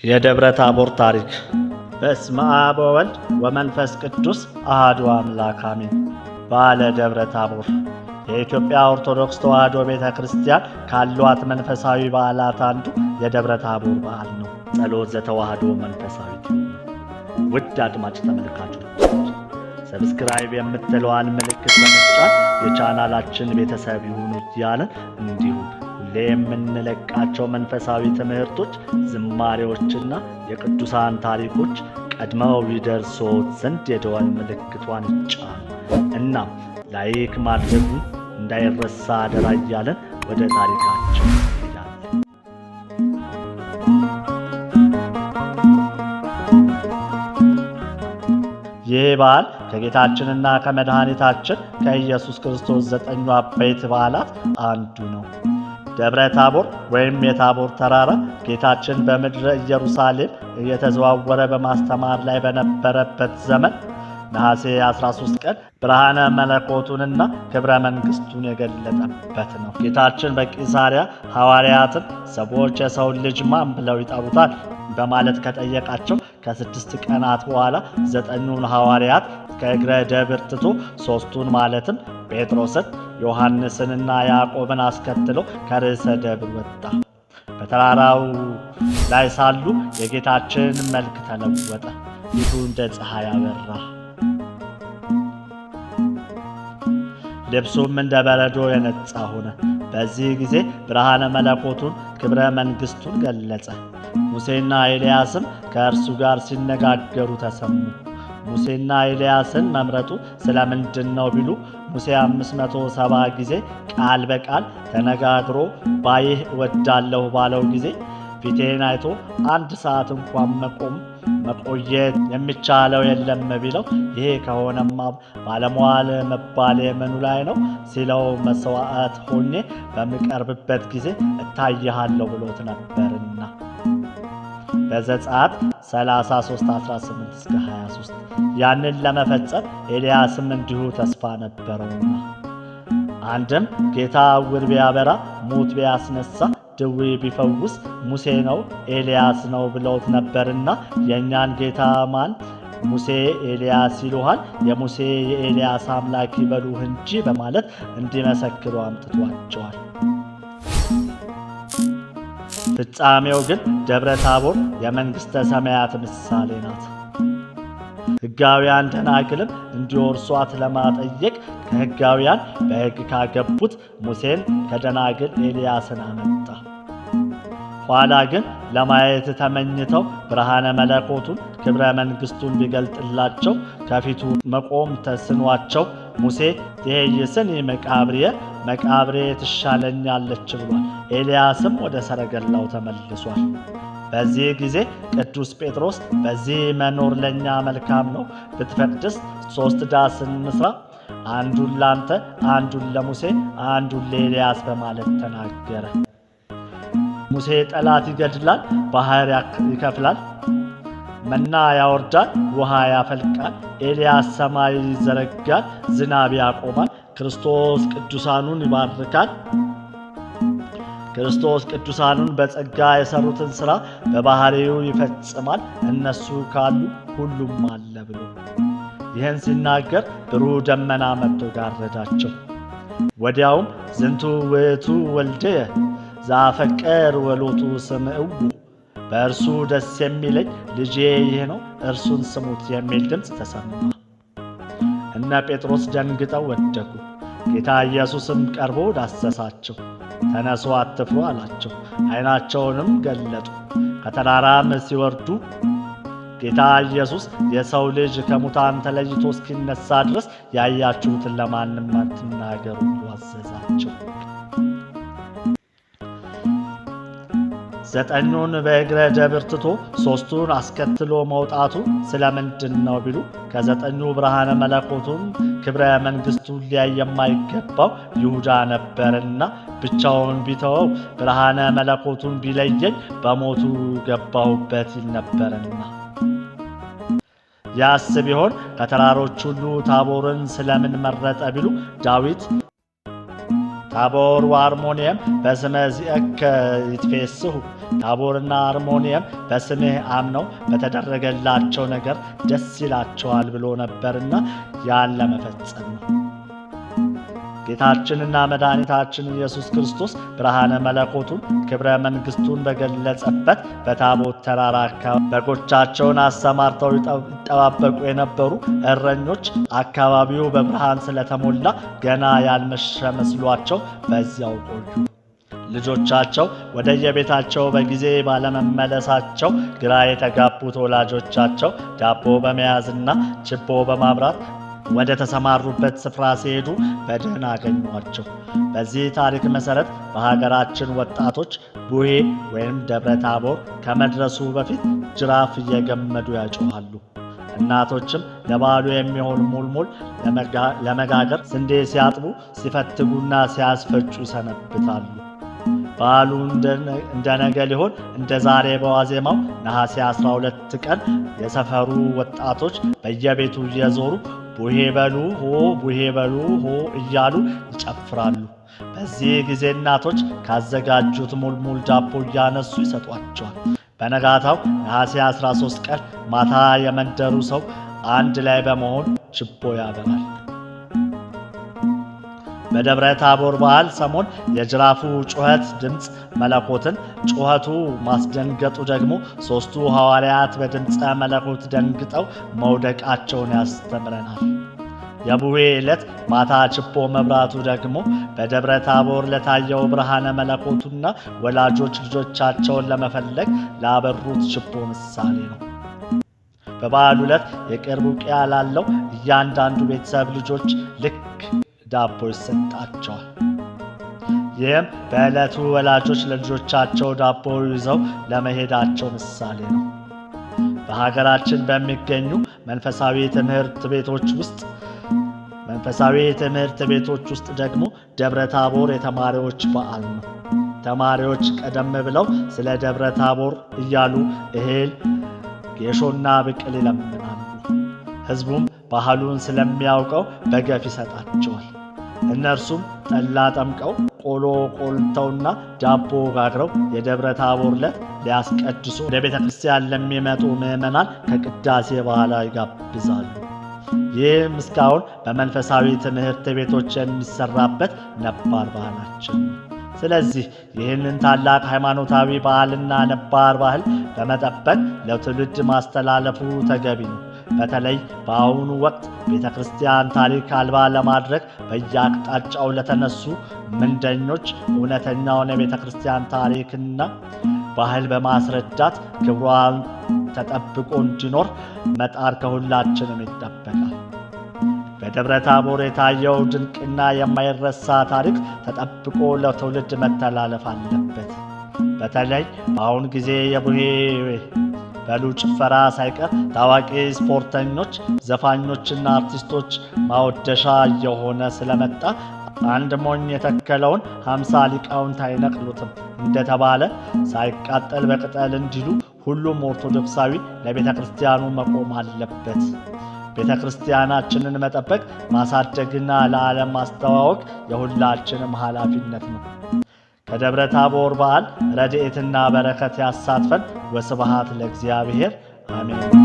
የደብረ ታቦር ታሪክ። በስመ አብ ወወልድ ወመንፈስ ቅዱስ አሐዱ አምላክ አሜን። በዓለ ደብረ ታቦር የኢትዮጵያ ኦርቶዶክስ ተዋሕዶ ቤተ ክርስቲያን ካሏት መንፈሳዊ በዓላት አንዱ የደብረ ታቦር በዓል ነው። ጸሎት ዘተዋሕዶ መንፈሳዊ። ውድ አድማጭ ተመልካቾች፣ subscribe የምትለዋን ምልክት በመጫን የቻናላችን ቤተሰብ ይሁኑ እያለን፣ እንዲሁም ሁሌ የምንለቃቸው መንፈሳዊ ትምህርቶች፣ ዝማሬዎችና የቅዱሳን ታሪኮች ቀድመው ይደርሶት ዘንድ የደወል ምልክቷን ይጫኑ። እናም like ማድረጉ እንዳይረሳ አደራ እያለን ወደ ታሪካችን እንሄዳለን። ይህ በዓል ከጌታችንና ከመድኃኒታችን ከኢየሱስ ክርስቶስ ዘጠኙ አበይት በዓላት አንዱ ነው። ደብረ ታቦር ወይም የታቦር ተራራ ጌታችን በምድረ ኢየሩሳሌም እየተዘዋወረ በማስተማር ላይ በነበረበት ዘመን ነሐሴ 13 ቀን ብርሃነ መለኮቱንና ክብረ መንግሥቱን የገለጠበት ነው። ጌታችን በቂሳሪያ ሐዋርያትን ሰዎች የሰውን ልጅ ማን ብለው ይጠሩታል በማለት ከጠየቃቸው ከ6 ቀናት በኋላ ዘጠኙን ሐዋርያት ከእግረ ደብር ትቶ ሦስቱን ማለትም ጴጥሮስን፣ ዮሐንስንና ያዕቆብን አስከትሎ ከርዕሰ ደብር ወጣ። በተራራው ላይ ሳሉ የጌታችን መልክ ተለወጠ፣ ፊቱ እንደ ፀሐይ አበራ፣ ልብሱም እንደ በረዶ የነጻ ሆነ። በዚህ ጊዜ ብርሃነ መለኮቱን ክብረ መንግሥቱን ገለጸ። ሙሴና ኤልያስም ከእርሱ ጋር ሲነጋገሩ ተሰሙ። ሙሴና ኤልያስን መምረጡ ስለምንድን ነው ቢሉ፣ ሙሴ 570 ጊዜ ቃል በቃል ተነጋግሮ ባይህ እወዳለሁ ባለው ጊዜ ፊቴን አይቶ አንድ ሰዓት እንኳን መቆም መቆየት የሚቻለው የለም ቢለው፣ ይሄ ከሆነማ ባለሟል መባሌ ምኑ ላይ ነው ሲለው፣ መስዋዕት ሆኜ በምቀርብበት ጊዜ እታይሃለሁ ብሎት ነበርና በዘጸአት 33:18-23። ያንን ለመፈጸም ኤልያስም እንዲሁ ተስፋ ነበረውና። አንድም ጌታ ዕውር ቢያበራ፣ ሙት ቢያስነሳ፣ ድዊ ቢፈውስ ሙሴ ነው ኤልያስ ነው ብለውት ነበርና፣ የእኛን ጌታ ማን ሙሴ ኤልያስ ይሉሃል? የሙሴ የኤልያስ አምላክ ይበሉህ እንጂ በማለት እንዲመሰክሩ አምጥቷቸዋል። ፍጻሜው ግን ደብረ ታቦር የመንግሥተ ሰማያት ምሳሌ ናት። ሕጋውያን ደናግልም እንዲወርሷት ለማጠየቅ ከሕጋውያን በሕግ ካገቡት ሙሴን፣ ከደናግል ኤልያስን አመጣ። ኋላ ግን ለማየት ተመኝተው ብርሃነ መለኮቱን ክብረ መንግሥቱን ቢገልጥላቸው ከፊቱ መቆም ተስኗቸው ሙሴ ትሄይስኒ መቃብርየ፣ መቃብሬ ትሻለኛለች ብሏል። ኤልያስም ወደ ሰረገላው ተመልሷል። በዚህ ጊዜ ቅዱስ ጴጥሮስ በዚህ መኖር ለእኛ መልካም ነው፣ ብትፈቅድስ ሦስት ዳስ እንስራ፣ አንዱን ላንተ፣ አንዱን ለሙሴ፣ አንዱን ለኤልያስ በማለት ተናገረ። ሙሴ ጠላት ይገድላል፣ ባህር ይከፍላል፣ መና ያወርዳል፣ ውሃ ያፈልቃል። ኤልያስ ሰማይ ይዘረጋል፣ ዝናብ ያቆማል። ክርስቶስ ቅዱሳኑን ይባርካል። ክርስቶስ ቅዱሳኑን በጸጋ የሰሩትን ሥራ በባሕርዩ ይፈጽማል። እነሱ ካሉ ሁሉም አለ ብሎ ይህን ሲናገር ብሩህ ደመና መጥቶ ጋረዳቸው። ወዲያውም ዝንቱ ውእቱ ወልድየ ዘአፈቅር ወሎቱ ስምዕዎ፣ በእርሱ ደስ የሚለኝ ልጄ ይህ ነው፣ እርሱን ስሙት የሚል ድምፅ ተሰማ። እነ ጴጥሮስ ደንግጠው ወደቁ። ጌታ ኢየሱስም ቀርቦ ዳሰሳቸው። ተነሱ፣ አትፍሩ አላቸው። ዓይናቸውንም ገለጡ። ከተራራም ሲወርዱ ጌታ ኢየሱስ የሰው ልጅ ከሙታን ተለይቶ እስኪነሳ ድረስ ያያችሁትን ለማንም አትናገሩ ብሎ አዘዛቸው። ዘጠኙን በእግረ ደብር ትቶ ሦስቱን አስከትሎ መውጣቱ ስለምንድን ነው ቢሉ፣ ከዘጠኙ ብርሃነ መለኮቱን ክብረ መንግሥቱን ሊያይ የማይገባው ይሁዳ ነበርና፣ ብቻውን ቢተወው ብርሃነ መለኮቱን ቢለየኝ በሞቱ ገባሁበት ይል ነበርና። ያስ ቢሆን ከተራሮች ሁሉ ታቦርን ስለምን መረጠ ቢሉ፣ ዳዊት ታቦር ወአርሞንኤም በስመ ዚአከ ይትፌስሑ፣ ታቦርና አርሞንየም በስምህ አምነው በተደረገላቸው ነገር ደስ ይላቸዋል ብሎ ነበርና ያን ለመፈጸም ነው። ጌታችንና መድኃኒታችን ኢየሱስ ክርስቶስ ብርሃነ መለኮቱን ክብረ መንግሥቱን በገለጸበት በታቦት ተራራ አካባቢ በጎቻቸውን አሰማርተው ይጠባበቁ የነበሩ እረኞች አካባቢው በብርሃን ስለተሞላ ገና ያልመሸ መስሏቸው በዚያው ቆዩ። ልጆቻቸው ወደየቤታቸው በጊዜ ባለመመለሳቸው ግራ የተጋቡት ወላጆቻቸው ዳቦ በመያዝና ችቦ በማብራት ወደ ተሰማሩበት ስፍራ ሲሄዱ በደህና አገኟቸው። በዚህ ታሪክ መሰረት በሀገራችን ወጣቶች ቡሄ ወይም ደብረ ታቦር ከመድረሱ በፊት ጅራፍ እየገመዱ ያጮኻሉ። እናቶችም ለበዓሉ የሚሆን ሙልሙል ለመጋገር ስንዴ ሲያጥቡ፣ ሲፈትጉና ሲያስፈጩ ይሰነብታሉ። በዓሉ እንደ ነገ ሊሆን እንደ ዛሬ በዋዜማው ነሐሴ 12 ቀን የሰፈሩ ወጣቶች በየቤቱ እየዞሩ ቡሄ በሉ ሆ፣ ቡሄ በሉ ሆ እያሉ ይጨፍራሉ። በዚህ ጊዜ እናቶች ካዘጋጁት ሙልሙል ዳቦ እያነሱ ይሰጧቸዋል። በነጋታው ነሐሴ 13 ቀን ማታ የመንደሩ ሰው አንድ ላይ በመሆን ችቦ ያበራል። በደብረ ታቦር በዓል ሰሞን የጅራፉ ጩኸት ድምፅ መለኮትን፣ ጩኸቱ ማስደንገጡ ደግሞ ሦስቱ ሐዋርያት በድምፀ መለኮት ደንግጠው መውደቃቸውን ያስተምረናል። የቡሄ ዕለት ማታ ችቦ መብራቱ ደግሞ በደብረ ታቦር ለታየው ብርሃነ መለኮቱና ወላጆች ልጆቻቸውን ለመፈለግ ላበሩት ችቦ ምሳሌ ነው። በበዓሉ ዕለት የቅርብ ውቅያ ላለው እያንዳንዱ ቤተሰብ ልጆች ልክ ዳቦ ይሰጣቸዋል። ይህም በዕለቱ ወላጆች ለልጆቻቸው ዳቦ ይዘው ለመሄዳቸው ምሳሌ ነው። በሀገራችን በሚገኙ መንፈሳዊ ትምህርት ቤቶች ውስጥ ደግሞ ደብረ ታቦር የተማሪዎች በዓል ነው። ተማሪዎች ቀደም ብለው ስለ ደብረ ታቦር እያሉ እህል፣ ጌሾና ብቅል ይለምናሉ። ሕዝቡም ባህሉን ስለሚያውቀው በገፍ ይሰጣቸዋል። እነርሱም ጠላ ጠምቀው፣ ቆሎ ቆልተውና ዳቦ ጋግረው የደብረ ታቦር ዕለት ሊያስቀድሱ ወደ ቤተ ክርስቲያን ለሚመጡ ምዕመናን ከቅዳሴ በኋላ ይጋብዛሉ። ይህም እስካሁን በመንፈሳዊ ትምህርት ቤቶች የሚሰራበት ነባር ባህላችን ነው። ስለዚህ ይህንን ታላቅ ሃይማኖታዊ በዓልና ነባር ባህል በመጠበቅ ለትውልድ ማስተላለፉ ተገቢ ነው። በተለይ በአሁኑ ወቅት ቤተ ክርስቲያን ታሪክ አልባ ለማድረግ በየአቅጣጫው ለተነሱ ምንደኞች እውነተኛውን የቤተ ክርስቲያን ታሪክና ባህል በማስረዳት ክብሯን ተጠብቆ እንዲኖር መጣር ከሁላችንም ይጠበቃል። በደብረ ታቦር የታየው ድንቅና የማይረሳ ታሪክ ተጠብቆ ለትውልድ መተላለፍ አለበት። በተለይ በአሁን ጊዜ የቡሄ በሉ ጭፈራ ሳይቀር ታዋቂ ስፖርተኞች፣ ዘፋኞችና አርቲስቶች ማወደሻ እየሆነ ስለመጣ አንድ ሞኝ የተከለውን 50 ሊቃውንት አይነቅሉትም እንደተባለ፣ ሳይቃጠል በቅጠል እንዲሉ ሁሉም ኦርቶዶክሳዊ ለቤተ ክርስቲያኑ መቆም አለበት። ቤተ ክርስቲያናችንን መጠበቅ፣ ማሳደግና ለዓለም ማስተዋወቅ የሁላችንም ኃላፊነት ነው። ከደብረ ታቦር በዓል ረድኤትና በረከት ያሳትፈን። ወስብሐት ለእግዚአብሔር፣ አሜን።